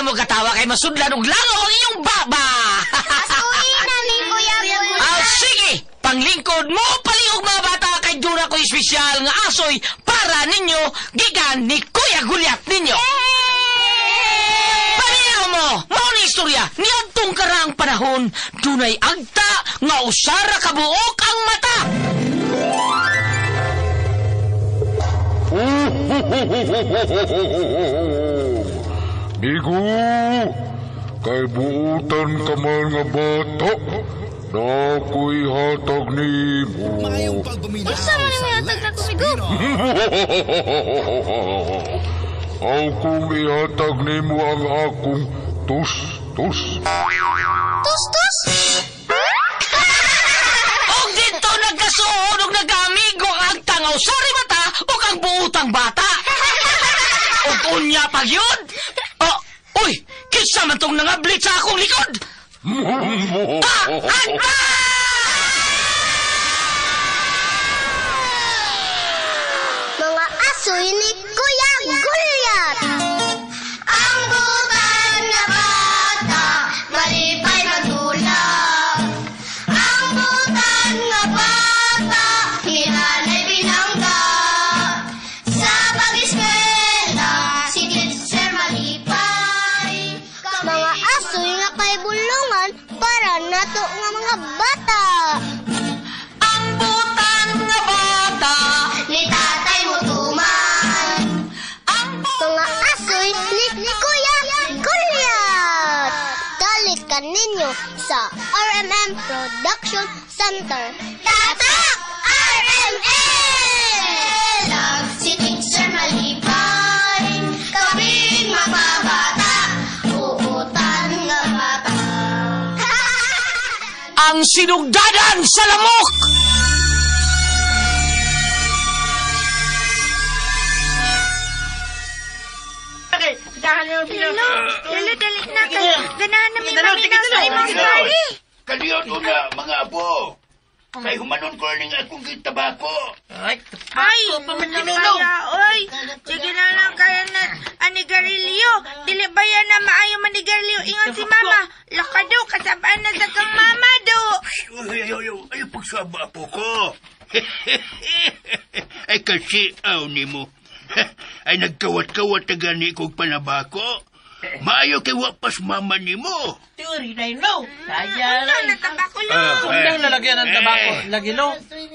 na mo katawa kay masudlan og langaw ang inyong baba. Asuhin na ni Kuya Gulyat. Ah, sige, panglingkod mo palihog mga bata kay dura ko espesyal nga asoy para ninyo gikan ni Kuya Gulyat ninyo. Paminaw mo, mao ni istorya niadtong karaang panahon dunay agta nga usara ka buok ang mata. Migo, kay buutan ka man nga bata, nako'y hatag nimo. Unsa man ang hatag na kumigo? Aw kung ihatag nimo ang akong tus-tus. Tus-tus? Og dito nagkasuod og nagkaamigo ang agta nga usari mata ug ang buutang bata. Og unya pa gyud. Oh, uy, kinsa man tong nangablit sa akong likod? Ah, agta! Mga asoy ni Kuya Gulyat. Ang butan na bata, malipay magdula. Ang butan nga bata, hinanay binangga. Sa pag-eskwela, si teacher malipay. Mga asoy nga kay bulungan para nato nga mga bata. Ang butan nga bata, Ni tatay mo tuman. ang Mga asoy ni Kuya Gulyat. Dalit ka ninyo sa RMM Production Center. Tatak! RMM! Si teacher malipay, kaming mga bata, uutan nga bata. Ang sinugdanan sa lamok. Lolo, Lolo, dali na kay ganahan na may maminaw sa imong story. Kaliyon una, mga apo. Kay humanon ko ning akong gitabako. Ay, kaya, oy. Sige na lang kaya na anigarilyo. Dili ba yan na maayo manigarilyo? Ingon si mama. Laka do, kasabaan na sa kang mama do. Ay, ay, ay, ay, pagsaba po ko. Ay, kasi, aw ni mo. Ay, nagkawat-kawat na gani kong panabako. Maayo kay wapas mama ni mo. Teori na lo. Kaya Ano na tabako lo? Kung lalagyan ng tabako, lagi lo.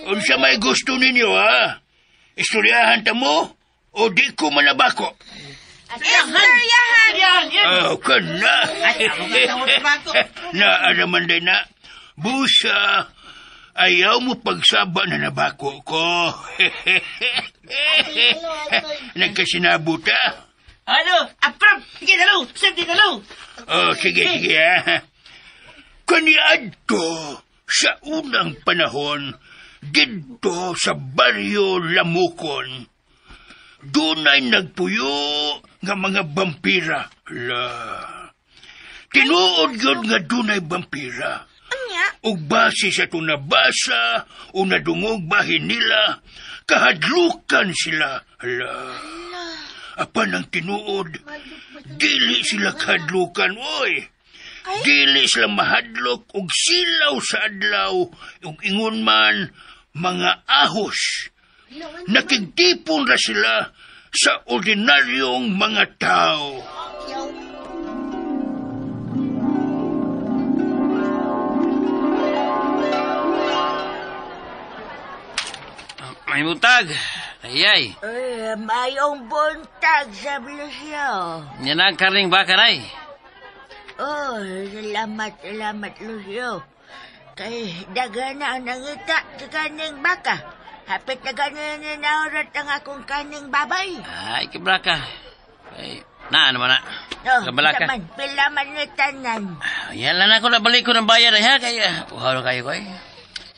Unsa may gusto ninyo, ha? Istoryahan ta mo o di ko manabako? Istoryahan. Oh, kana. Naaraman din na. Busa, ayaw mo pagsaba na nabako ko. Nagkasinabot, ha? Ano? Approve! Sige na lo! Sige na lo! Oh, sige, sige, ha? Kaniadto sa unang panahon, didto sa baryo Lamukon, dunay nagpuyo nga mga vampira. La. Tinuod yun nga dunay vampira. Unya? Ug base sa itong nabasa o nadungog bahin nila, kahadlukan sila. Hala. Apan ang tinuod, dili sila kahadlukan, oy. Dili sila mahadlok og silaw sa adlaw, ug ingon man mga ahos. Nakigtipon ra sila sa ordinaryong mga tao. May butag. Ayay. Ay, mayong buntag sa Lucio. Yan ang karning baka, nay. Oh, salamat, salamat, Lucio. Kay daghan na ang nangita sa kaning baka. Hapit na ganin ni naurat ang akong kaning babay. Ay, kibraka. Ay, na, ano man na. Oh, Kabalaka. man, pila man ni tanan. Yan lang ako nabalik ko ng bayad ay ha. Kaya, uhaw na kayo ko ay.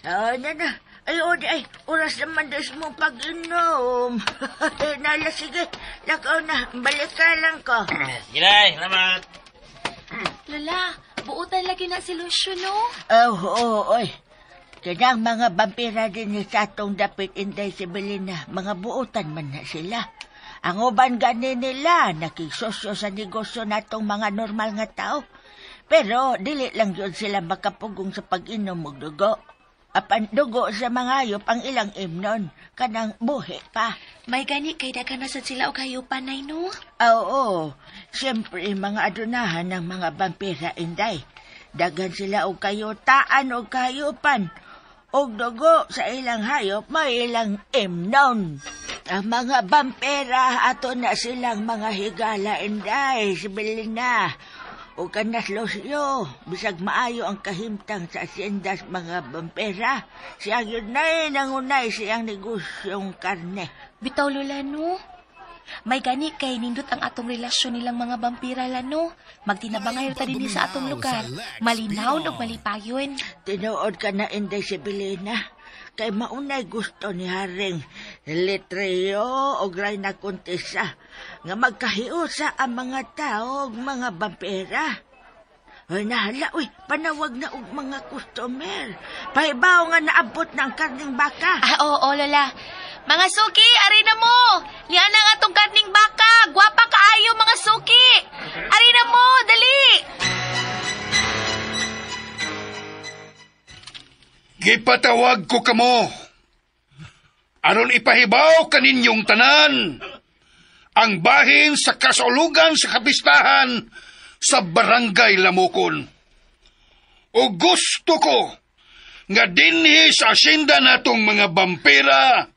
Oh, na na. Ay, oh, ay, oras naman des mo pag-inom. Nala, sige. Lakaw na. Balik ka lang ko. Sige na, salamat. Lola, buutan lagi na si Lucio, no? Oh, oo, oy. Kanang mga vampira din sa atong dapit Inday si Belina, mga buotan man na sila. Ang uban gani nila nakigsosyo sa negosyo natong mga normal nga tao. Pero dili lang yun sila makapugong sa pag-inom og dugo. Apan dugo sa mga hayop ang ilang imnon, kanang buhi pa. May gani kay daghan na sad sila og hayupan, Nay, no? Oo, siyempre mga adunahan ng mga vampira, Inday. Daghan sila og kayutaan og kahayupan. Og dugo sa ilang hayop may ilang imnon. Ang mga vampira, ato na silang mga higala, Inday, si Belina. O kanas Lucio, bisag maayo ang kahimtang sa asendas mga vampira. Siya yun na nangunay siyang negosyong karne. Bitaw, Lola, no? May gani kay nindot ang atong relasyon nilang mga vampira, lano. Magtinabangay ta dinhi sa atong lugar. Malinaw ug malipayon. Tinuod ka na, Inday si Belina. Kay maunay gusto ni Haring Letreo o Reyna Contessa nga magkahiusa ang mga tao og mga vampira. Ay, nahala, uy, panawag na og mga customer. Pahibaw nga naabot na ang karning baka. Ah, oo, Lola. Mga suki, ari na mo! Lian na nga atong karning baka! Gwapa kaayo, mga suki! Ari na mo, dali! Gipatawag ko kamo aron ipahibaw kaninyong tanan ang bahin sa kasaulugan sa kapistahan sa Barangay Lamukon. O gusto ko nga dinhi sa asyenda natong mga bampira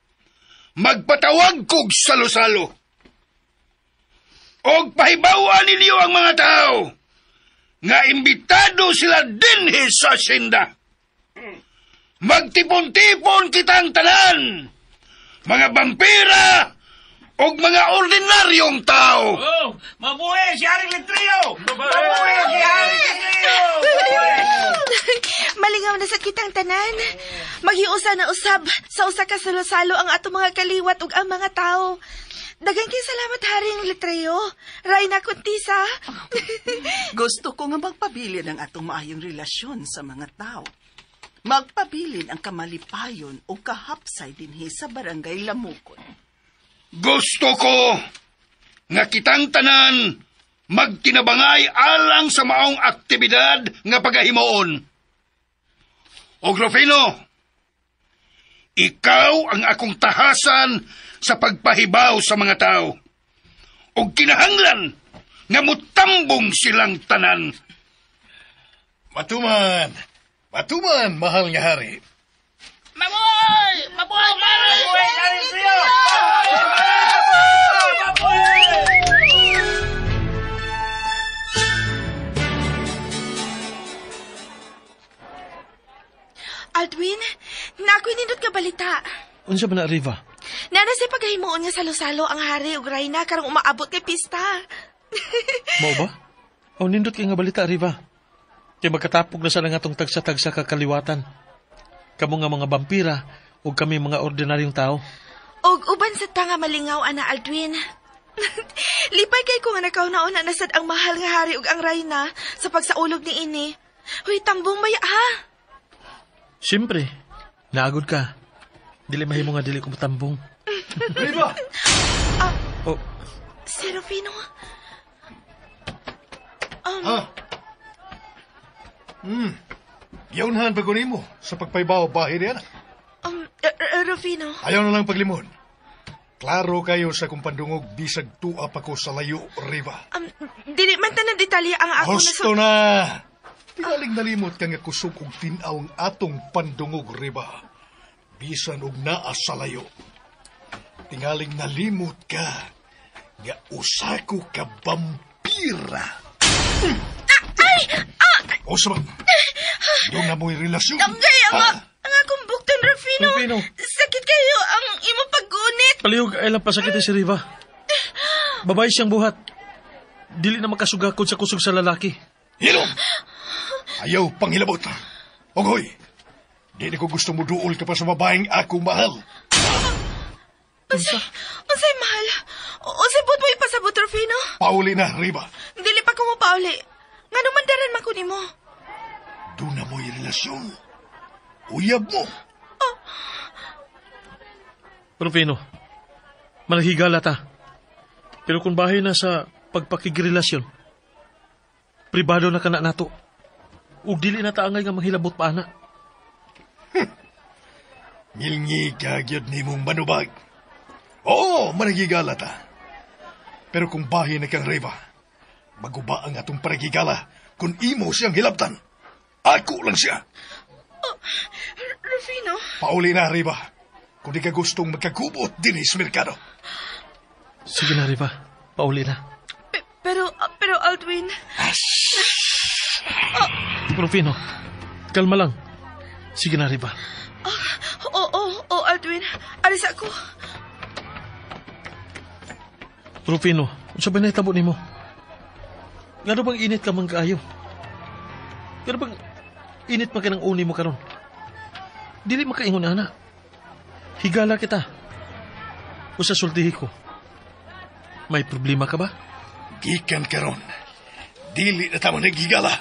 magpatawag kog salo-salo. Og pahibawan ninyo ang mga tao nga imbitado sila dinhi sa asyenda. Magtipon-tipon kitang tanan, mga vampira og mga ordinaryong tao. Oh, mabuhay si Haring Letreo! Mabuhay si Haring Letreo! Malingaw na sa kitang tanan. Maghiusa na usab sa usa ka salo-salo ang atong mga kaliwat ug ang mga tao. Daghang kay salamat, Haring Letreo. Reyna Contessa. Gusto ko nga magpabilin ang atong maayong relasyon sa mga tao. Magpabilin ang kamalipayon o kahapsay dinhi sa Barangay Lamukon. Gusto ko nga kitang tanan magtinabangay alang sa maong aktibidad nga pagahimuon. Og Rufino, ikaw ang akong tahasan sa pagpahibaw sa mga tao. Og kinahanglan nga mutambong silang tanan. Matuman! Matuman, mahal nga hari. Mabuhay! Mabuhay! Mabuhay, Haring Letreo! Mabuhay! Aldwin, naako'y nindot nga balita. Unsa ba na, Riva? Nana sa paghimuon nga salo-salo ang hari ug reyna karong umaabot kay pista. Mao ba? O nindot kay nga balita, Riva. Kay magkatapog na sa nga atong tagsa-tagsa kakaliwatan. Kamo nga mga vampira ug kami mga ordinaryong tao. Og uban sa tanga malingaw ana, Aldwin. Lipay kay ko nga nakauna-una na sad ang mahal nga hari ug ang reyna sa pagsaulog ni ini. Huy, tambong maya ha. Siyempre, naagod ka. Dili mahimo nga dili ko matambong. Riva! Oh. Si Rufino. Ha? Giunhan pa ko nimo sa pagpaybaw bahin niya. Rufino. Ayaw na lang paglimon. Klaro kayo sa kong pandungog, bisag tua pa ko sa layo, Riva. Dili man tanan detalye ang ako Husto na! Tingaling nalimot ka nga kusog og tin-aw ang atong pandungog, Riva. Bisan og naa sa layo. Tingaling nalimot ka nga usa ko ka vampira. Ay! O sa ba? Doon na mo'y relasyon. Damgay ang akong bukton, Rufino. Rufino. Sakit kayo ang imong paggunit. Palihog ay lang pasakit si Riva. Babae siyang buhat. Dili na makasugakod sa kusog sa lalaki. Hilom! Ayaw panghilabot. Ogoy, di na ko gusto mo duol ka pa sa babaeng ako mahal. Unsay mahal? Unsay buot mo ipasabot, Rufino? Pauli na, Riva. Dili pa ko mo pauli. Ngano man daran man ko nimo? Doon na mo'y relasyon. Uyab mo. Oh. Rufino, manghigala ta. Pero kung bahay na sa pagpakigrelasyon, pribado na kana nato. Ug dili na taangay nga manghilabot pa ana. Ngilngi ka gyud nimong manubag. Oo, managigala ta. Pero kung bahin na kang Reva, maguba ang atong paragigala kung imo siyang hilabtan. Ako lang siya. Oh, Rufino? Pauli na, Reva. Kung di ka gustong magkagubot din sa merkado. Sige na, Reva. Pauli na. Pero Aldwin... Rufino, kalma lang. Sige na, Reva. Oo, Aldwin. Alis ako. Rufino, unsa ba nahitabo nimo? Ngano bang init ka man kaayo? Ngano bang init man ka ng uni mo karon? Dili makaingon ana. Higala kita. Usa sultihi ko. May problema ka ba? Gikan karon. Dili na tama naghigala.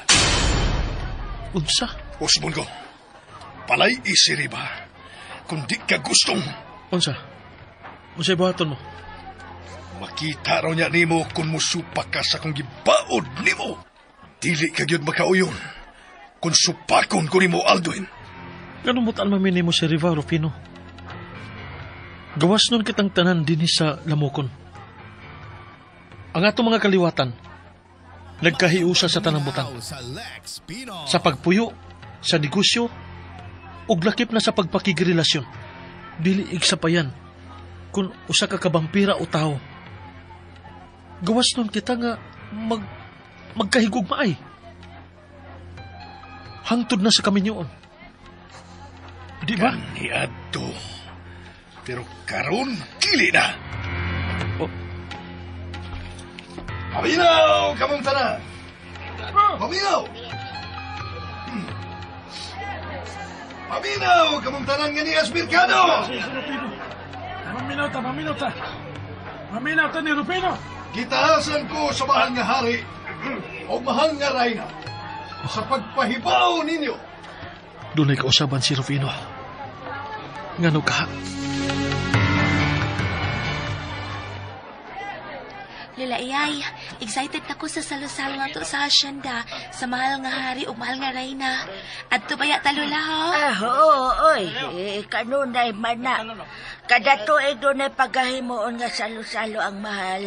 Unsa? Usbon ko. Palay isiri ba? Kung di ka gustong. Unsa? Unsay buhaton mo? Makita raw niya nimo kung musupak ka sa kong gibaod nimo. Dili ka gyud makauyon. Kung supakon ko nimo, Aldwin. Ganun mo't almamin nimo si Riva, Rufino. Gawas nun kitang tanan dinhi sa lamukon. Ang atong mga kaliwatan, nagkahiusa sa tanang butang. Sa pagpuyo, sa negosyo, ug lakip na sa pagpakigrelasyon. Dili igsapayan kung usa ka kabampira o tao. Gawas nun kita nga magkahigugmaay. Hangtod na sa kaminyoon. Di ba? Kaniadto. Pero karon dili na. Oh. Paminaw, kamong tanan. Paminaw. Paminaw, kamong tanan nga niya sa merkado. Paminaw ta, paminaw ta. Paminaw ta ni Rufino. Gitahasan ko sa mahal nga hari o mahal nga rayna sa pagpahibaw ninyo. Dunay kausaban si Rufino. Ngano ka? Lola Iyay, excited na ko sa salo-salo na to sa hasyenda, sa mahal nga hari o mahal nga reyna. Adto baya ta, Lola, ha? Ah, oo, oy. Kanunay man na. Kada tuig dunay pagkahimuon nga salo-salo ang mahal.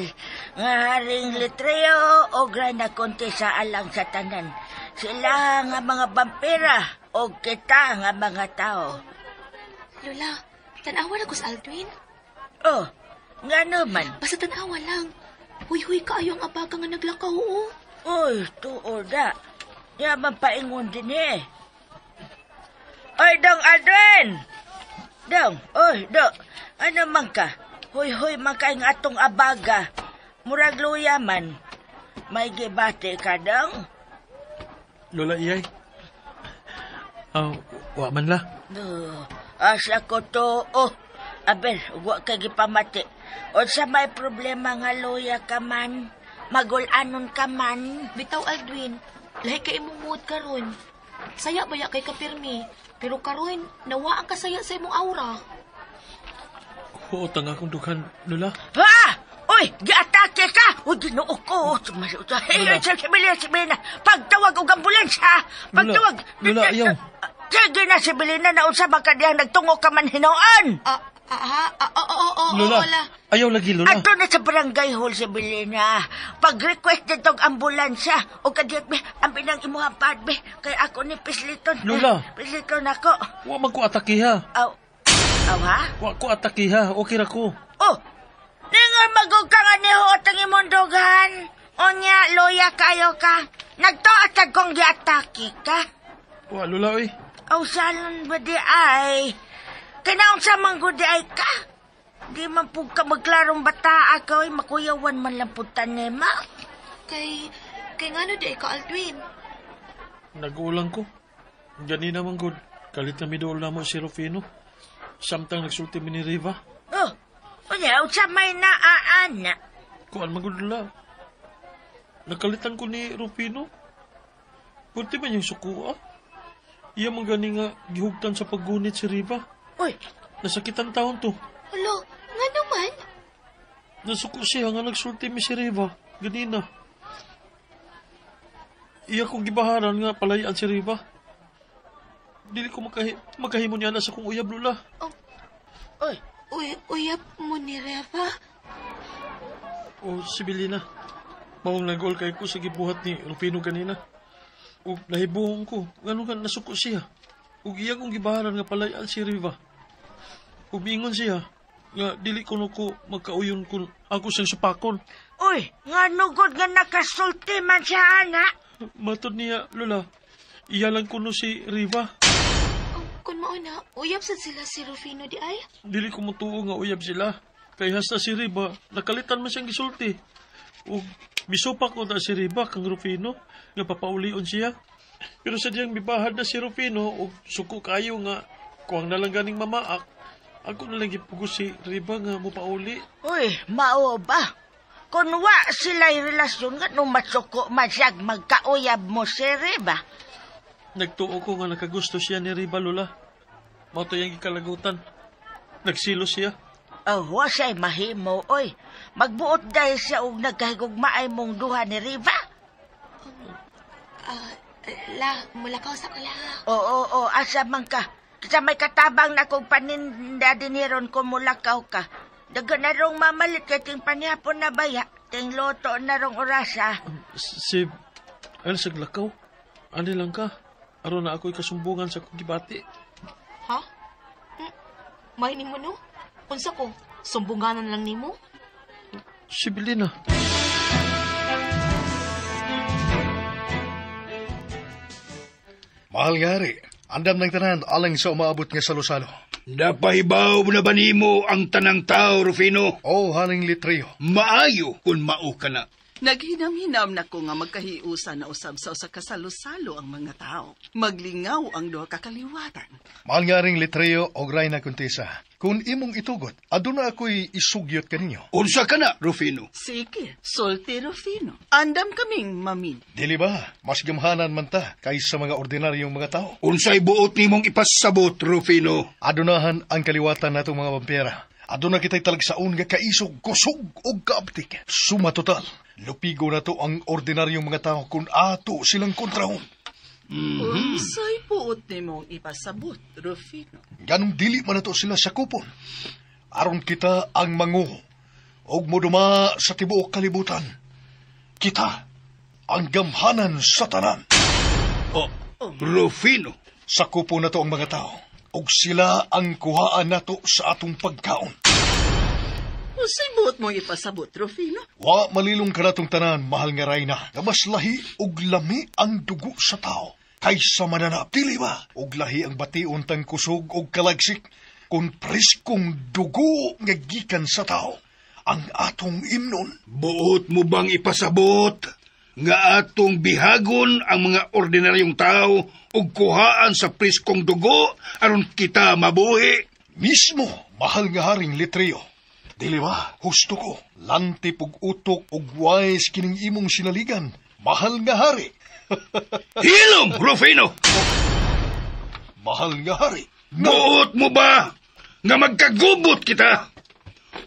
Nga haring litreo o reyna konti sa alang sa tanan. Sila nga mga vampira o kita nga mga tao. Lola, tanawa na ko sa Aldwin. Oh, nga naman. Basta tanawa lang. Huy-huy kaayo ang abaga nga naglakaw, oo. Uy, tuod na. Yaman paingon din eh. Oy, dong Aldwin! Dong, oy, dong. Ano man ka? Huy-huy man kay nga atong abaga. Murag luya man. May gibati ka, dong? Lola Iyay. Wa man la. Asa ko to, oh. Aber, wa ka gipamati. O sa may problema nga luya ka man, magulanon ka man. Bitaw, Aldwin, lahi ka imong mood karon. Saya baya kay kapirmi, pero karon nawa ang kasaya sa imong aura. Oo, tanga akong dughan, Lola. Ha! Uy, giatake ka! Uy, Ginoo ko! Lola. Sige na, pagtawag og ambulansya! Pagtawag! Lola, ayaw. Sige na, si Belina, naunsa ba ka diyang nagtungo ka man hinoon? Lola, ayaw lagi, Lola. Ato na sa barangay hall si Belina. Pag-request ditong ambulansya, o kadiyot be, ang pinang imuha pad be, kay ako ni Pisliton. Lola. Pisliton ako. Wa man ko atakiha. Aw, aw ha? Wa ko atakiha, okay ra ko. Oh, ningon magog ka nga nihuot ang imong dugan. Unya, loya kayo ka. Nagtuot kong giatake ka. Wa, Lola, oy. Aw, salon ba di ay? Kanaon sa manggod di ay ka? Di man po ka magklarong bata ka, oy. Makuyawan man lang po tanema. Kay ngano di ay ka, Aldwin? Nag-ulang ko. Ganina man gud. Kalit na midool na mo si Rufino. Samtang nagsulti mi ni Riva. Oh, unya, unsa may naaana? Kuan man gud, Lola. Nakalitan ko ni Rufino. Punti man yung suko, ah. Iya man gani nga gihugtan sa paggunit si Riva. Uy! Nasakitan taon to. Hala, nga naman? Nasuko siya nga nagsulti mi si Riva. Ganina. Iya kong gibaharan nga palayan si Riva. Dili ko makahimo niya na sa kong uyab, Lula. Oh. Oy. Uyab mo ni Reva? O, si Belina. Maong nag-all kay ko sa gibuhat ni Rufino ganina. O, nahibuhong ko. Ganun ka, nasuko siya. O, iya kong gibaharan nga palayan si Riva. O, miingon siya nga dili ko no ko magkauyon kung ako siyang supakon. Uy, nga nugod nga nakasulti man siya, ana. Matod niya, Lola, iya lang kuno si Riva. Kung mauna, uyab sad sila si Rufino di ay? Dili ko mutuo nga uyab sila. Kay hasta si Riva, nakalitan man siyang gisulti. O, misupak ko na si Riva kang Rufino, nga papaulion siya. Pero sadyang mibahad na si Rufino, o suko kayo nga, kuwang nalang ganing mamaak, ako na lang gipugos si Riva nga mupauli. Uy, mao ba? Kung wa sila'y relasyon nga nung matsuko man siyag magkauyab mo si Riva. Nagtuo ko nga nakagusto siya ni Riva, Lola. Mao to iyang gikalagutan. Nagsilo siya. Oh, wa siya'y mahimo, oy. Magbuot dahil siya og nagkahigugmaay mong duha ni Riva. La, mulakaw sa kala. Oo, asa man ka. Sa may katabang na kong paninda diniron ko mulakaw ka. Daga na rong mamalit kay ting panihapon na baya. Ting loto na rong orasa. Si, ayun sa lakaw. Ani lang ka. Aron na ako'y kasumbungan sa kong gibati. Ha? May nimo no? Unsa ko? Sumbunganan lang nimo? Si Belina. Mahal nga hari, andam ng tanan alang sa umaabot nga salo-salo. Napahibaw na ba nimo ang tanang tao, Rufino? Oh, haring Litrio. Maayo kung mao ka na. Naghinam-hinam na ko nga magkahiusa na usab sa usa ka salo-salo ang mga tao. Maglingaw ang duha ka kaliwatan. Mahal nga ring Litrio o Rayna Contesa. Kung imong itugot, aduna ako'y isugyot kaninyo. Unsa ka na, Rufino? Sige, sulti Rufino. Andam kaming mamin. Dili ba, mas gamhanan man ta kaysa mga ordinaryong mga tao. Unsay buot nimong ipasabot, Rufino? Adunahan ang kaliwatan natong mga vampira. Aduna kita'y talagsaon nga kaisog, kusog og kaaptik. Suma total, lupigo na to ang ordinaryong mga tao kung ato silang kontrahon. Mm-hmm. Unsay buot nimong ipasabot, Rufino? Ganong dili man nato sila sakupon. Aron kita ang mangu og moduma sa tibuok kalibutan. Kita ang gamhanan sa tanan. Oh, Rufino. Sakupon na to ang mga tao. Og sila ang kuhaan nato sa atong pagkaon. Unsay buot mong ipasabot, Rufino? Wa malilong kanatong tanan, mahal nga Rayna, nga mas lahi og lami ang dugo sa tao kaysa mananap. Dili ba? Og lahi ang bation tang kusog og kalagsik kung preskong dugo nga gikan sa tao ang atong imnon. Buot mo bang ipasabot nga atong bihagon ang mga ordinaryong tao ug kuhaan sa preskong dugo aron kita mabuhi? Mismo, mahal nga haring Litrio. Dili ba, husto ko, lantip ug utok ug wise kining imong sinaligan, mahal nga hari. Hilom, Rufino! Mahal nga hari. Buot mo ba nga magkagubot kita?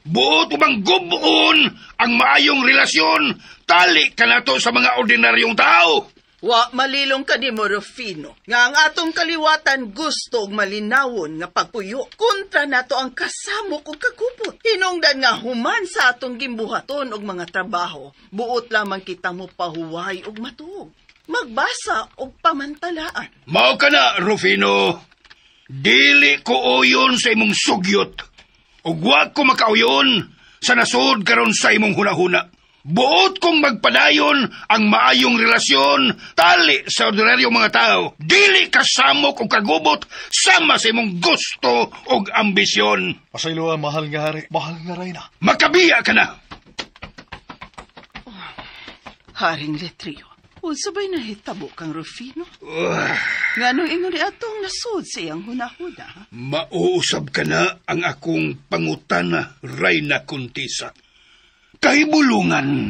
Buot mo bang gubuon ang maayong relasyon tali kanato sa mga ordinaryong tao? Wa malilong ka nimo, Rufino, nga ang atong kaliwatan gusto og malinawon nga pagpuyo kontra nato ang kasamok ug kagubot. Hinungdan nga human sa atong gimbuhaton og mga trabaho, buot lamang kita mo pahuway og matuog, magbasa og pamantalaan. Mao ka na, Rufino. Dili ko uyon sa imong sugyot. Ug wa ko makauyon sa nasod karon sa imong hunahuna. Buot kong magpadayon ang maayong relasyon tali sa ordinaryong mga tao. Dili kasamok o kagubot sama sa imong gusto o ambisyon. Pasayloa, mahal nga hari, mahal nga Rayna. Makabiya ka na! Oh, Haring Litrio, unsa ba'y nahitabo kang Rufino? Nganong ingon ni atong nasod sa iyang hunahuna? Mauusab ka na ang akong pangutana, Rayna Contesa. Kahibulungan.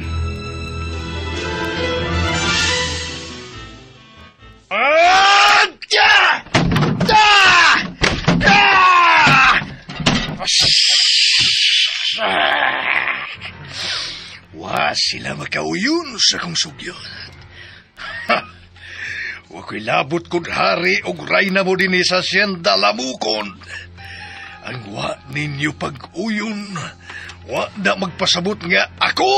Ah! Ah! Ah! sila makauyon sa kong sugyon. Ha! Wa ko'y labot kung hari og rayna mo din sa siyenda lamukon. Ang wa ninyo pag-uyon, wa na magpasabot nga ako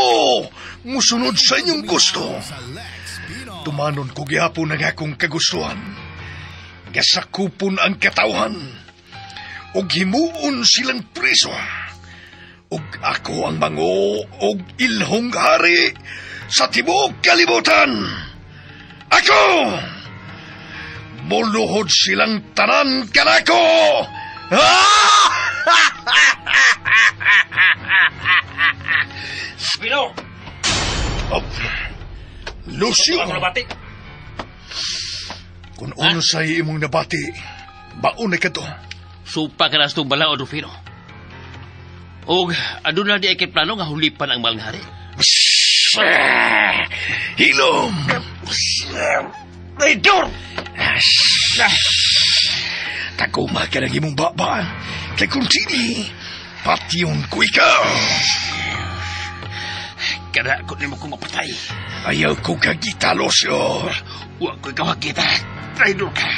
musunod sa inyong gusto. Tumanon ko gihapon ang akong kagustuhan. Gasakupon ang katawhan. Og himuon silang preso. Og ako ang mango og ilhong hari sa tibuok kalibutan. Ako! Muluhod silang tanan kanako! Pino! Oh, Lucio! Ako nabati. Kung unsay imong nabati, baon na ka to. Supa ka na sa itong balaod, Rufino. Og aduna di ay kay plano nga hulipan ang mahal nga hari. Hilom! Traidor! Taguma ka ng imong baba. Kay kung dili, patyon ko ikaw. Kada ko nimo ko mapatay. Ayaw ko kagita, Lucio. Wa ko ikaw hakita. Traidor ka.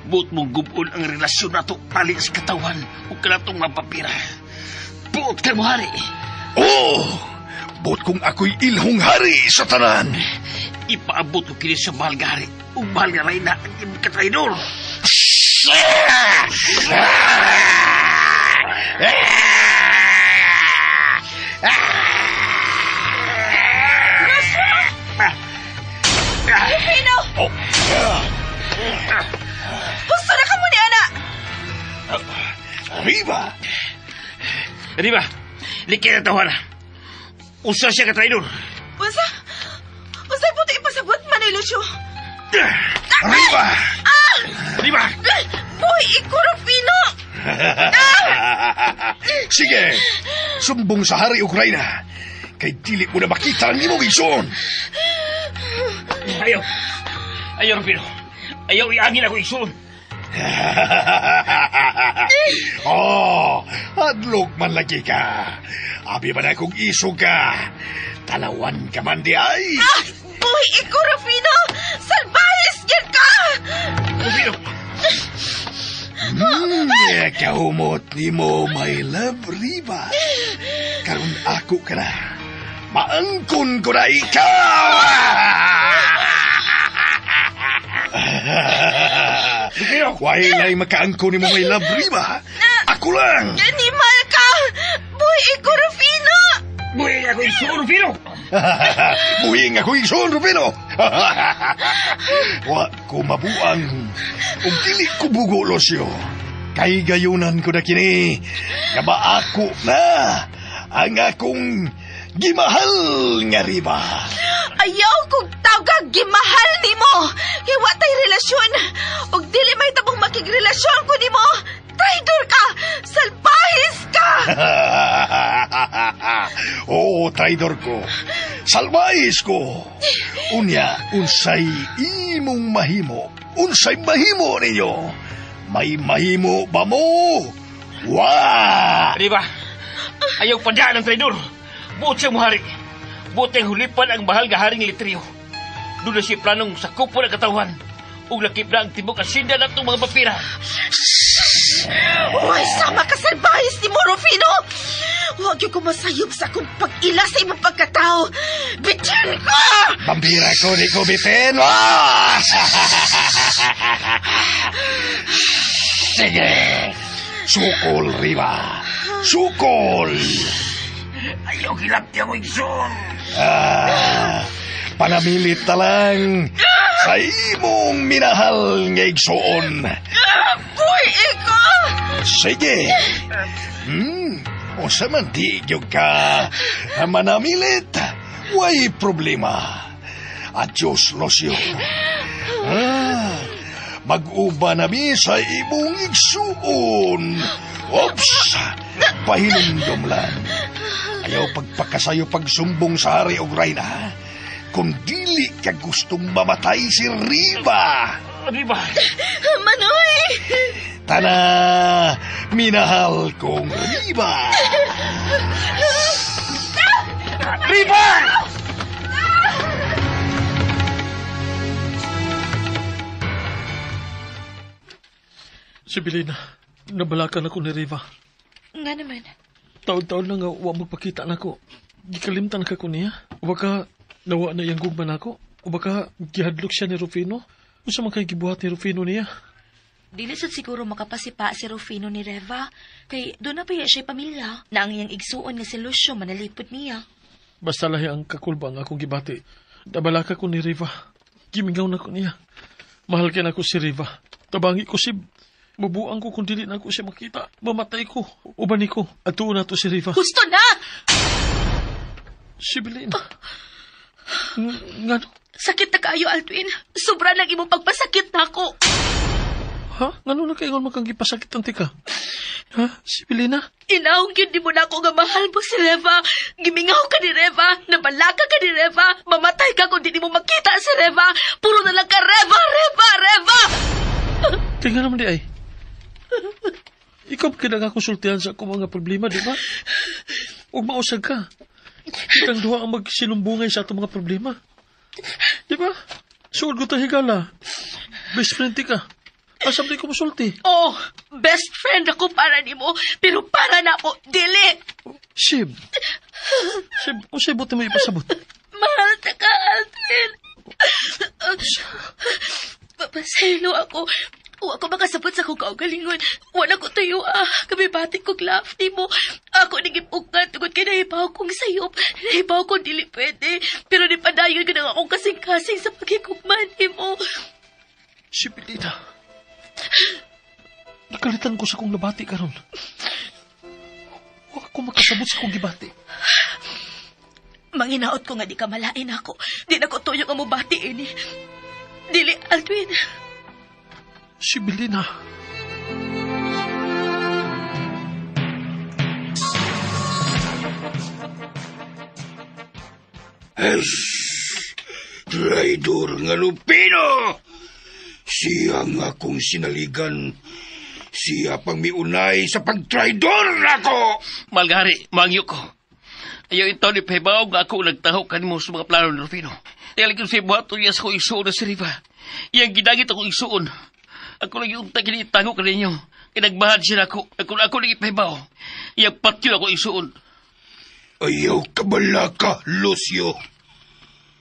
Buot mong gubon ang relasyon nato tali sa katawan ug kanatong mapapira. Buot ka mo hari. Oo! Buot kong ako'y ilhong hari sa tanan. Ipaabot ko kini sa mahal nga hari ug mahal nga rayna ang imong katraidor. Rufino! Oh. Husto na ka mo ni ana! Riba! Riba! Likay na tawana. Usa siya ka traidor. Unsa? Unsa puti ipasabot man ni Lucio? Riba! Ah! Riba! Buhi iko, Rufino! Sige! Sumbong sa hari ug rayna. Kay dili mo na makita ang imong igsoon. Ayaw. Ayaw, Rufino. Ayaw iangin ako igsoon. Oh, adlok man lagi ka. Abi man akong isog ka. Talawan ka man di ay. Ah! Buhi iko, Rufino! Salbahis gyud ka! Rufino! Kahumot nimo, my love, Riba. Karon ako ka na. Maangkon ko na ikaw! Why na'y makaangkon nimo, my love, Riba? Ako lang! Animal ka! Buhi iko, Rufino! Buhi ako igsoon, Rufino! Buhing ako igsoon, Rufino! Wa ko mabuang ug dili ko bugo, Lucio. Kay gayunan ko na kini, nga maako na ang akong gimahal nga Riba. Ayaw kong tawgag gimahal nimo. Kay wa tay relasyon. Ug dili may tabong makigrelasyon ko nimo. Traidor ka! Salbahis ka! Oo, traidor ko. Salbahis ko. Unya, unsay imong mahimo? Unsay mahimo ninyo? May mahimo ba mo? Wa! Riba! Ayaw padaan ang traidor. Buot siyang muhari. Buot ang hulipan ang mahal nga haring Litrio. Doon na siya planong sakupon ang katawhan. Ug lakip na ang tibok asinda na itong mga papira. Uy, sama ka salbahis ni mo, Rufino! Huwag yung kumasayop sa akong pag-ila sa imong pagkatao. Bitin ka! Bambira ko, di ko bitin. Ah! Sige! Sukol, Riba! Sukol! Ayaw hilapti ako igsoon. Ah, panamilit ta lang sa imong minahal nga igsoon. Buhi iko! Sige. Usa man di gyud ka manamilit. Way problema. Adios, Lucio. Ah, mag-uba na mi sa imong igsuon. Oops! Pahinumdum lang. Ayaw pagpakasayo pagsumbong sa hari og rayna. Kung dili ka gustong mamatay si Riba. Riba! Manoy! Tana, minahal kong Riba. Riba! Si Belina, nabalakan ako ni Riva. Nga naman. Taon-taon na nga wa magpakita nako. Gikalimtan ka ko niya. O baka nawa na iyang gugma nako. O baka gihadlok siya ni Rufino. Unsa man kay gibuhat ni Rufino niya? Dili sad siguro makapasipa si Rufino ni Reva. Kay doon na pa siya pamilya na ang iyang igsuon nga si Lucio manalipod niya. Basta lahi ang kakulba ang akong gibati. Nabalaka ko ni Riva. Gimingaw na ko niya. Mahal kay nako si Riva. Tabangi ko si... Mabuang ko kung dili na ako siya makita. Mamatay ko. Uban ko. Atuon na to si Riva. Gusto na! Si Belina. Ngano? Sakit na kaayo, Aldwin. Sobra lang imong pagpasakit na ako. Ha? Ngano na kaingon makang gipasakit ang tika? Ha? Si Belina? Inahong yun di mo na ako nga mahal mo si Reva. Gimingaw ka ni Reva. Nabalaka ka ni Reva. Mamatay ka kung di mo makita si Reva. Puro na lang ka, Reva, Reva, Reva! Tingnan naman di ay. Ikaw ba konsultihan sa akong mga problema, di ba? Huwag mausag ka. Kitang duha ang magsinumbungay sa atong mga problema. Di ba? Suod ko tayo higala. Best friend ti ka. Asam di ko musulti. Oh, best friend ako para nimo, pero para na ako, dili. Sib. Sib, unsay buti mo ipasabot? Mahal ta ka, Aldrin. Papasaylo ako. Wa ko makasabot sa akong kaugalingon. Wala ko tuyo, ah. Kamibati kong love nimo. Ako nagipukan tungod kay nahibaw kong sayop. Nahibaw kong dili pwede. Pero ni padayon ko na akong kasing-kasing sa pagkikugman nimo. Si Pilita. Nakalitan ko sa kong nabati karon. Wa ko makasabot sa kong gibati. Manginaot ko nga di ka malain ako. Di na ko tuyo nga mobati ini. Dili, Aldwin. Si Belina. Es, traidor nga Lupino! Siya nga akong sinaligan. Siya pang miunay sa pagtraidor nako! Malgari, mangyo ko. Ayaw ito ni Pebaw nga ako nagtaho kanimo sa mga plano ni Rufino. Tiyalig ko sa buhato niya sa akong isuon na si Riva. Iyang gidagit akong isuon. Ako lang yung taginitago ka ninyo. Kinagbahad siya ako. Ako na ako nang ipahibaw. Iyang patyo ako isuon. Ayaw kabalaka, Lucio.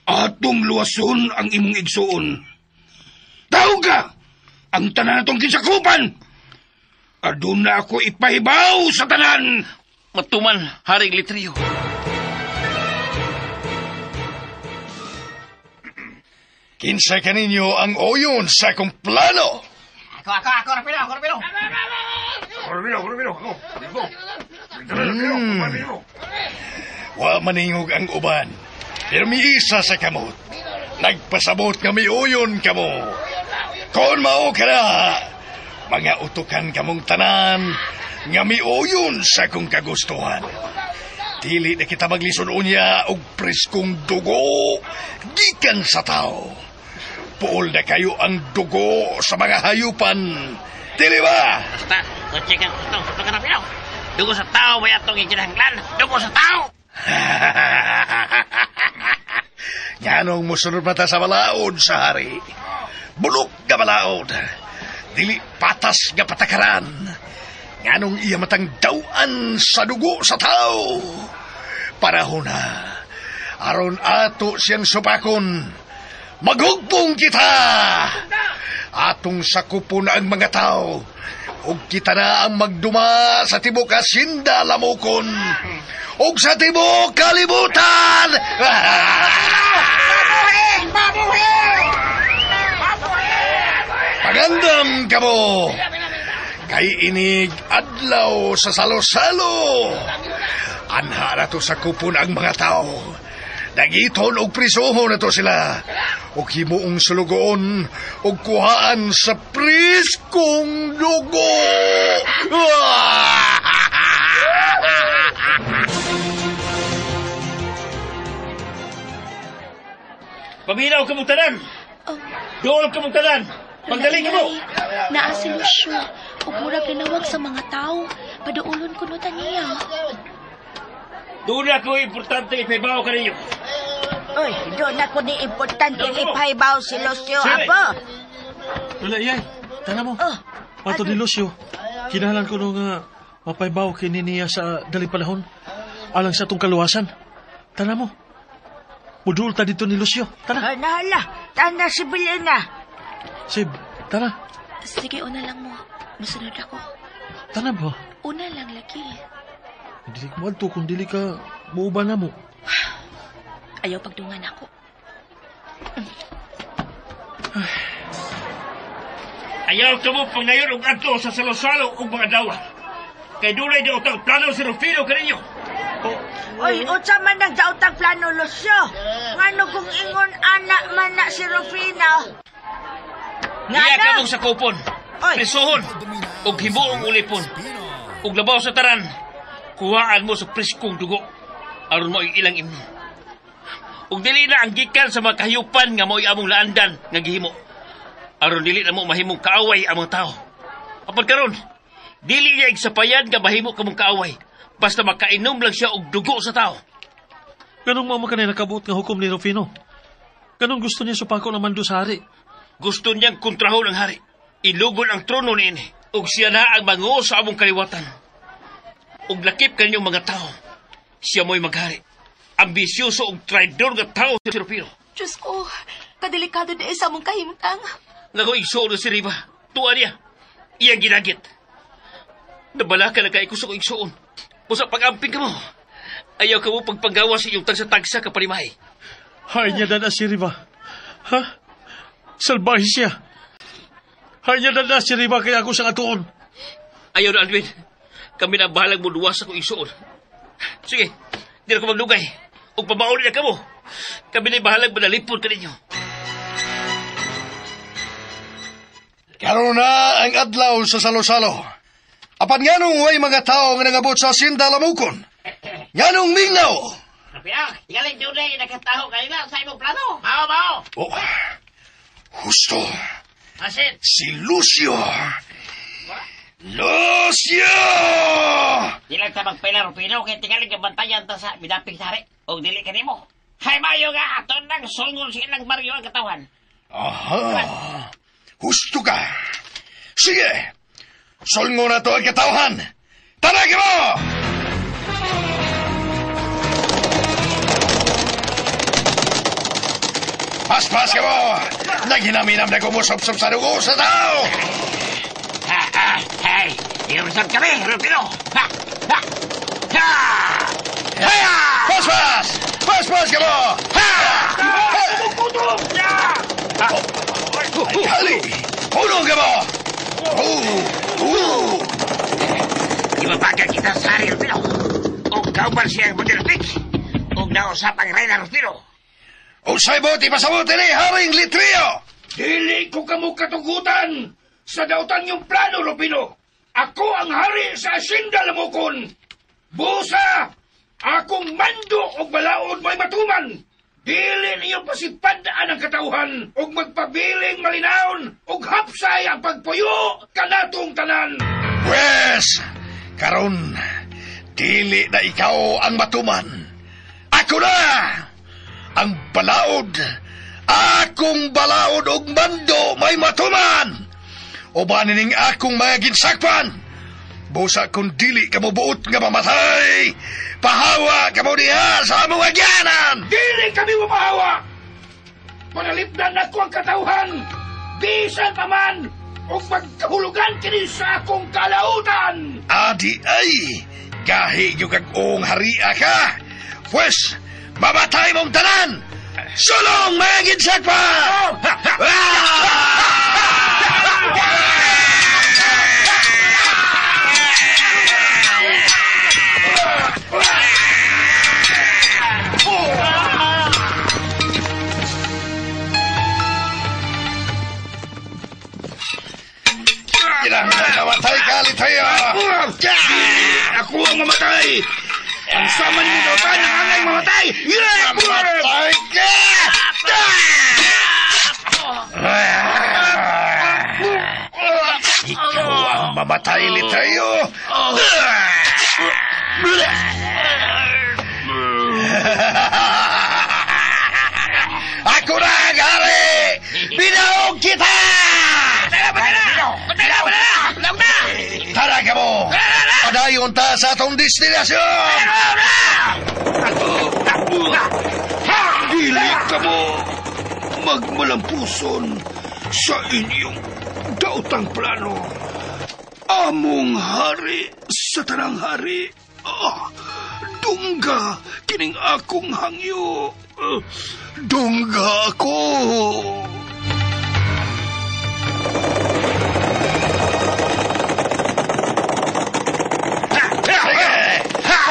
Atong luwason ang imong igsuon. Tawag ka! Ang tanan natong kinsakupan! Aduna ako ipahibaw sa tanan! Matuman, Haring Litrio. Kinsa kaninyo ang oyon sa akong plano? Ako, Rufino, ako, Rufino. Rufino, ako. Wa maningog ang uban, pero miisa sa kamot. Nagpasabot nga miuyon kamo. Kon mao ka na, mga utukan kamong tanan, nga miuyon sa akong kagustuhan. Dili na kita maglisod unya og preskong dugo gikan sa tao. Puol na kayo ang dugo sa mga hayupan. Dili ba? Basta, kutsi kang kutong, kutong ka na, Pino. Dugo sa tao, may atong ikinahanglan. Dugo sa tao! Nganong musunod mata sa balaod sa hari? Bulok nga balaod. Dili patas nga patakaran. Nganong iya matang dawan sa dugo sa tao. Panahon na. Aron ato siyang supakon. Maghugpong kita! Atong sakupon ang mga tao. Ug kita na ang magduma sa tibok asinda lamukon. Ug sa tibok kalibutan! Pagandam kamo! Kay inig adlaw sa salo-salo. Anha na to sa kupon ang mga tao. Nagiton og prisoho na to sila. Og himuong sulugoon og kuhaan sa priskong dugo. Paminaw ka mong tanan! Dool ka mong tanan! Pagdali ka mo! Naa si Lucio. Ug murag nanawag sa mga tao. Paduulon ko no taniya. Doon ako importante ipahibaw ka ninyo. Uy, doon ako ni importante ipahibaw si Lucio, apo. Wala, iyay. Tana mo. Oh. Ato ni Lucio, kinahanglan ko nung mapaybaw kini niya sa daling panahon alang sa atong kaluwasan. Tana mo. Mudul ta dito ni Lucio. Tana. Hala, tana si Belena. Sib, tana. Sige, una lang mo. Masunod ako. Tana ba? Una lang, lagi. Dili ko madto kung dili ka muuban na mo. Ayaw pagdungan ako. Ayaw ka mo pangnayon og adto sa salo-salo og mga dawa. Kay dunay daotang plano si Rufino kaninyo. Oy, unsa man ang daotang plano, Lucio? Ngano kung ingon anak man na si Rufino? Iya ka mong sakupon, prisuhon, og himuong ulipon, og labaw sa taran, kuhaan mo sa preskong dugo, aron mo ilang imno. Og dili na ang gikan sa mga kahiyupan nga mo'y among laandan nga gihimo, aron dili na mo mahimong kaaway ang mga tao. Apan karon, dili niya igsapayan nga mahimo kamong kaaway, basta makainom lang siya og dugo sa tao. Ganong mama ka na nakabuot nga hukom ni Rufino. Ganong gusto niya supako ng mando sa hari. Gusto niyang kontrahon ang hari. Ilugon ang trono niini. Ug siya na ang manguo sa among kaliwatan. Ug lakip kanyong mga tao. Siya mo'y maghari. Ambisyoso ug traidor nga tao si Rufino. Diyos ko, kadelikado na sa among kahimtang. Nga ko igsuon si Riva. Tuwa niya. Iyang ginagit. Nabalaka na kay ko sa ko igsuon. Pusa pag-amping ka mo. Ayaw ka mo pagpanggawa sa iyong tagsa-tagsa ka panimahay. Hay niya dada si Riva. Ha? Salbahe siya. Hay niya dada si Riva kaya ako sa atuon. Ayaw na, Alvin. Kami na bahalang muduwa sa kong igsuon. Sige, di na ko maglugay. Ug pabaon na ka mo. Kami na bahalang manalipod ka ninyo. Karoon na ang adlaw sa salo-salo. Apan nganong way mga tao nga nangabot sa asinda lamukon? Nganong mingnaw? Rapiang, ikaling dunay nakataho kanila sa imong plano. Mao, mao. Oh, husto. Asin? Si Lucio. Lucio! Di lang ta magpila, Rufino, kay tingaling kabantayan ta sa bidaping sari. O dili kanimo. Hay mayo nga aton nang sulngon sa ilang baryo ang katawan. Aha. Husto ka. Sige. Sulngon na to ang katawhan. Tara ka mo! Paspas ka mo! Naghinam-hinam na kumusop-sop sa dugo sa tao! Ha, ha, hey! Iusan kami, Rufino! Ha, ha, ha! Ha! Paspas! Paspas ka mo! Ha! Ay, kali! Hulong ka mo! Oh! Oh! Ibabaga kita sa hari, Rufino. O kauban siyang Montelupik. O nausap ang Reyna, Rufino. Usay mo, ipasabot ni Haring Litrio! Dili ko kamo katugutan sa dautan yung plano, Rufino. Ako ang hari sa Asyenda Lamukon. Busa, akong mando og balaod may matuman. Dili niyo pasipadaan ang katauhan og magpabiling malinawon og hapsay ang pagpuyo kanatong tanan. Pwes, karon dili na ikaw ang matuman. Ako na! Ang balaod, akong balaod og mando may matuman. Uban ning akong mga ginsakpan. Busa kung dili ka mo buot nga mamatay, pahawa ka mo diha sa among agyanan! Dili kami mapahawa! Panalipdan ako ang katauhan, bisan pa man, ug magkahulugan kini sa akong kalautan! Adi ay, gahi yung kag-uong haria ka! Pwes, mamatay mong tanan! Sulong mga ginsakpan! Mamatay ka, Litrio! Ako ang mamatay! Ang sama ninyo dautan ang angay mamatay! Mamatay ka! Ikaw ang mamatay, Litrio! Ako na ang hari! Binaog kita! Patay na! Patay na! Patay na! Padayon ta sa atong destinasyon! Dili ka mo magmalampuson sa inyong daotang plano. Among hari sa tanang hari. Dungga kining akong hangyo. Dungga ako.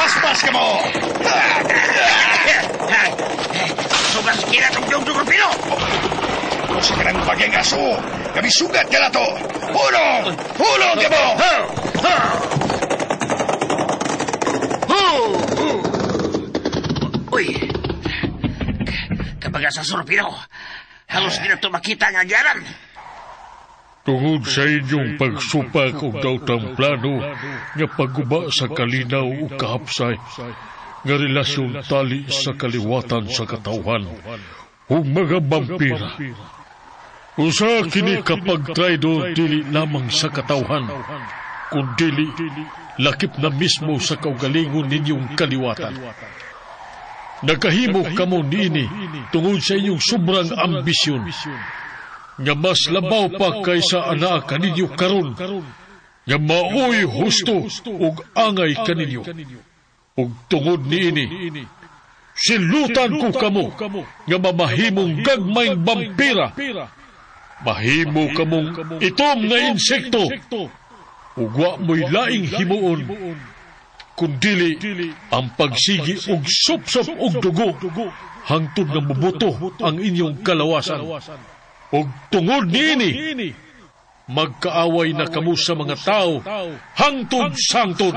Paspas ka mo! Sobrang sikira itong dugdug Rufino! Sa kanang bagyang aso, kami sugat ka na to! Hulong! Hulong ka mo! Uy! Kapag sa Rufino, halos di na ito makita ang agyaran. Tungod sa inyong pagsupak og daotang plano nga pagguba sa kalinaw ug kahapsay nga relasyon tali sa kaliwatan sa katawhan ug mga vampira. Usa kini kapag traidor dili lamang sa katawhan, kundili lakip na mismo sa kaugalingon ninyong kaliwatan. Nagkahimo kamo niini tungod sa inyong sobrang ambisyon nga mas labaw pa kaysa anaa kaninyo karon, nga maoy husto ug angay kaninyo. Ug tungod niini, silutan ko kamo nga mamahimong gagmayng vampira. Mahimo kamong itom nga insekto ug wa mo'y laing himuon kundili ang pagsigi og supsop og dugo hangtod nga mubuto ang inyong kalawasan. Og tungod niini, magkaaway na kamo sa mga tao hangtod sangtod.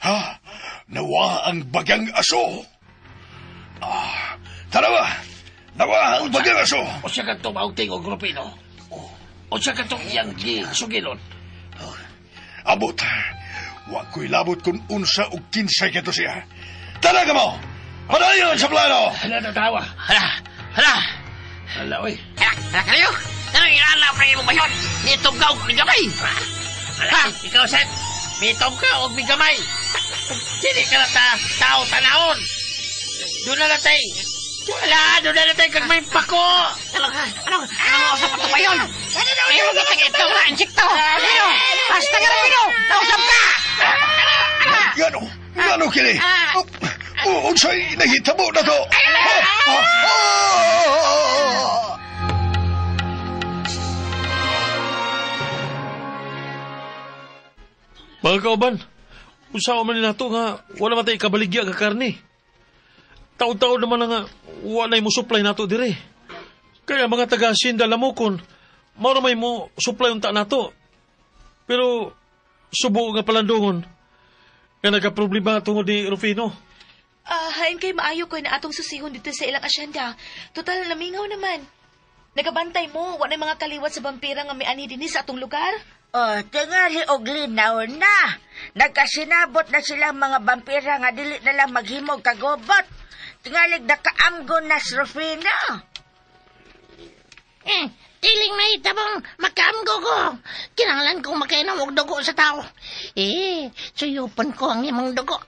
Ha? Nawa ang bagyang aso. Tanawa! Nawa ang bagyang aso! O siya ka tumawag tingog, Rufino. O siya ka itong iyang gisugilon. Abot! Wa ko'y labot kung unsa o kinsay kato siya. Tara ka mo! Padayon sa plano! Hala, natawa! Hala! Hala! Hala, oy! Hala, hala kayo! Ano yung alam na imong bayon? Nitong ka og migamay! Hala, ikaw, Seth! Mitong ka og migamay! Dili ka na ta, tao tanahon! Doon na natay! Wala! Doon na natay kag may pako! Ano, ano, ano sa patubayon? Ayaw, ito na, insekto! Ano? Basta ka na, Pino! Nausap ka! Gano? Gano kini? Unsay nahitabo na to? Mga kauban, usawa man nila to nga wala matay kabaligya ka karni. Taon-taon naman na nga wala mo supply nato dire. Kaya mga taga-asyenda lamukon, mao may mo supply unta nato. Pero subo nga palandungon, nga nagka-problema tungod ni Rufino. Hain kay maayo ko na atong susihon dito sa ilang asyenda. Total, namingaw naman. Nagabantay mo, wala mga kaliwat sa vampira nga may ani dinhi sa atong lugar. Oh, tingali og linaw na. Nagkasinabot na silang mga vampira nga dili na lang maghimog kagobot. Tingalig nakaamgo na si Rufino. Tiling na itabang makaamgo ko. Kinanglan kong makainom og dugo sa tao. Suyupan ko ang imong dugo.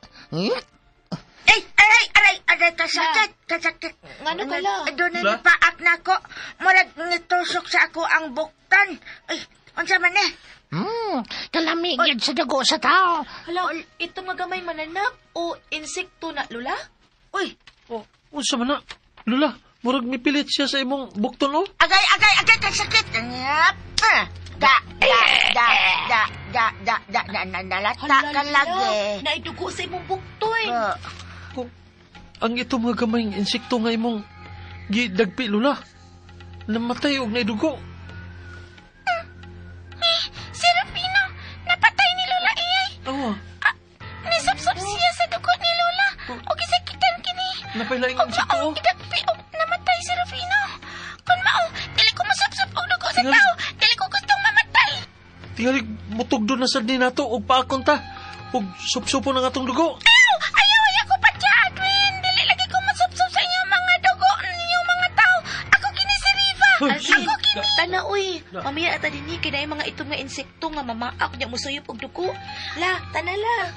Ay, aray, aray, aray, kasakit, kasakit. Ngano ka la? Doon na nipaak na ako. Murag nitusok sa ako ang buktan. Ay, unsa man eh? Kalami gyud sa dugo sa tao. Hala, ito nga gamay mananap o insekto na, Lula? Uy. Oh, unsa man na? Lula, murag mipilit siya sa imong bukton, oh. Agay, agay, agay, kasakit. Da, da, da, da, da, da, da, da, na, nalata ka lagi. Naidugo sa imong bukton. Ang ito mga gamayng insekto nga imong gidagpi, Lula. Namatay og naidugo. Si Rufino, napatay ni Lola iyay. Awa. Nisupsup siya sa dugo ni Lola. O gisakitan kini. Napailaing insekto. O gidagpi og namatay si Rufino. Kun mao, dili ko masupsup og dugo sa tao. Dili ko gustong mamatay. Tingali, mutugdo na sad ni nato og paakon ta. Og supsupo ng atong dugo. Ayaw! Ayaw! Ayaw ko pa siya, Adwin! Dili lagi ko masupsup sa inyong mga dugo, inyong mga tao. Ako kini si Riva. Ako kini. Tana, uy. Mamaya ata dinhi kay naay mga itom nga insekto nga mamaak nya mosuyop og dugo. La, tanala.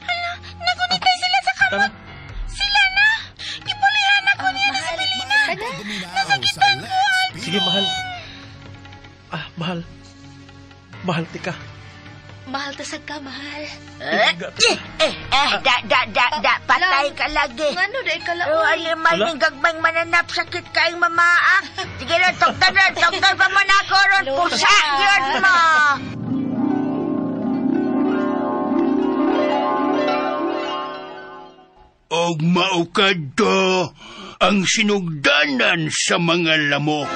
Hala, nagunitay sila sa kamot. Sila na. Gipulihan ako niya na si Melina. Nasakitan ko. Sige, mahal. Ah, mahal. Mahal tika. Mahal ta sad ka, mahal. Eh, eh, eh, da, da, da, da, patay ka lagi. Ngano, dahil ka Oh, animal Ala. ning gagmay mananap, sakit kaing mamaak. Sige na, tugtan na, tugtan pa mo na ako ron, pusa, yun mo. Og mao kadto ang sinugdanan sa mga lamok.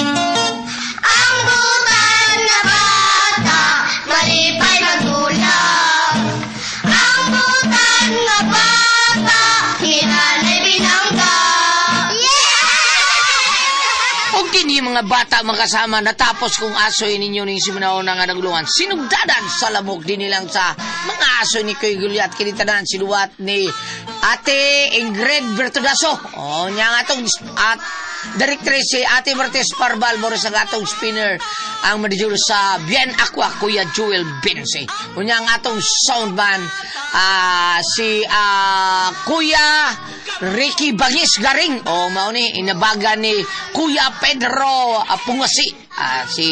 Ang butan na bata, malipay magulap. Ang butan na bata, hinanay binangga. Yeah! Og kini mga bata makasama natapos kung asoy ninyo ning simunaon nga nagulungan. Sinugdanan sa lamok din nilang sa mga asoy ni Kuy Gulyat kini tanan sinuwat ni Ate Ingrid Bertudaso. O nya nga atong at directrice si Ate Martes Parbal Boris ang atong spinner ang manager sa Bien Aqua Kuya Jewel Bense. Unya ang atong soundman si Kuya Ricky Bangis Garing. O mao ni inabaga ni Kuya Pedro Pungasi. Si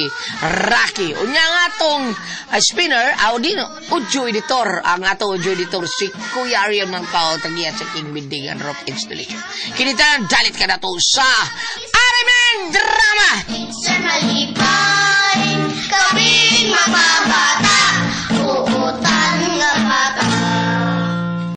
Rocky. Unya nga atong spinner, audino, audio editor, ang atong audio editor si Kuya Ariel Mangkao, tagiya sa King Building and Rock Installation. Kinitanan, dalit ka na to sa Arimen Drama!